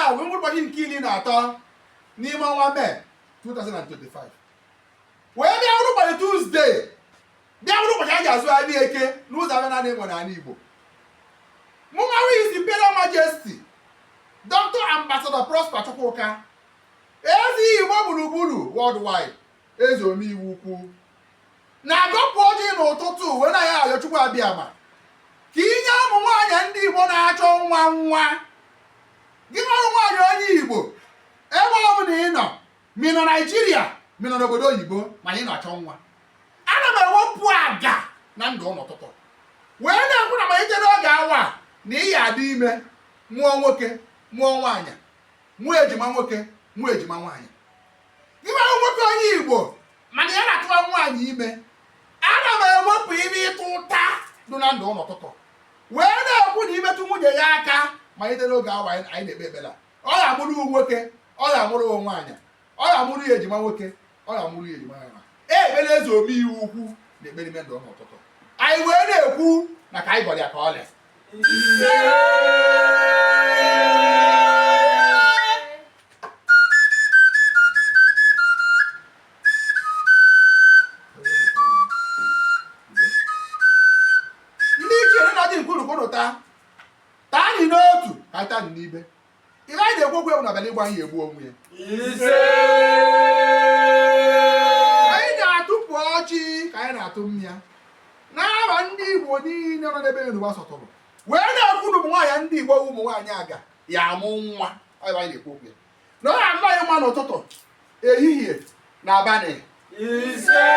Taa bụ mkpụrụ ụbọchị nke 13 n'ime ọnwa Mee 2025, wee bịa bụrụ ụbọchị Tuzdee, bịa bụrụ ụbọchị a ji azụ ahịa Eke n'ụzọ ahịa naanị enwe n'ala Igbo. Mụnwa His Imperial Majesty Dr. Ambassador Prosper Chukwuka, eze Igbo gburugburu worldwide, eze omeiwu ukwu, na-agọpụ ọjị n'ụtụtụ wee na ya ayọ Chukwu Abịama ka inye ụmụ nwaanyị ndị Igbo na-achọ nwa nwa. Gị nwa nwaanyị onye Igbo, ebe ọ bụla ị nọ, ma ị nọ Naijiria, ma ị nọ n'obodo oyibo, ma ị na-achọ nwa, ana m ewepụ aga na ndụ n'ụtụtụ wee na-ekwu na malite n'oge awa a na ị ya adị ime, mụọ nwoke, mụọ nwaanyị, mụọ ejima nwoke, mụọ ejima nwaanyị. Gị nwa nwoke onye Igbo, mana ya na-atụwa nwaanyị ime, ana m ewepụ ime ịtụ ụta dị na ndụ n'ụtụtụ wee na-ekwu na imetụ nwunye ya aka malite n'oge awa anyị na-ekpe ekpere, ọ ga-amụrụ nwoke, ọ ga-amụrụ nwaanyị, ọ ga-amụrụ ya ejima nwoke, ọ ga-amụrụ ya ejima nwaanyị. Ekpere eze omeiwu ukwu na-ekpere ime ndụ n'ụtụtụ anyị wee na-ekwu na ka anyị gọrọ ya ka ọ lee. Ndị ichie na dị nke unu taa taa anyị n'otu ka anyị taa anyị n'ibe. Ihe anyị na-ekwu okwu bụ na abalị igbo anyị egbu onwe ya. Anyị na-atụpụ ọjị ka anyị na-atụ mmịa n'aha ndị Igbo niile nọ n'ebe n'ụwa sọtụrụ wee na-ekwu na ụmụ nwaanyị ndị Igbo, ụmụ nwaanyị aga ya amụ nwa. Ọ anyị na-ekwu okwu ya na ọ ga-ama anyị mma n'ụtụtụ, ehihie na abalị. Ise.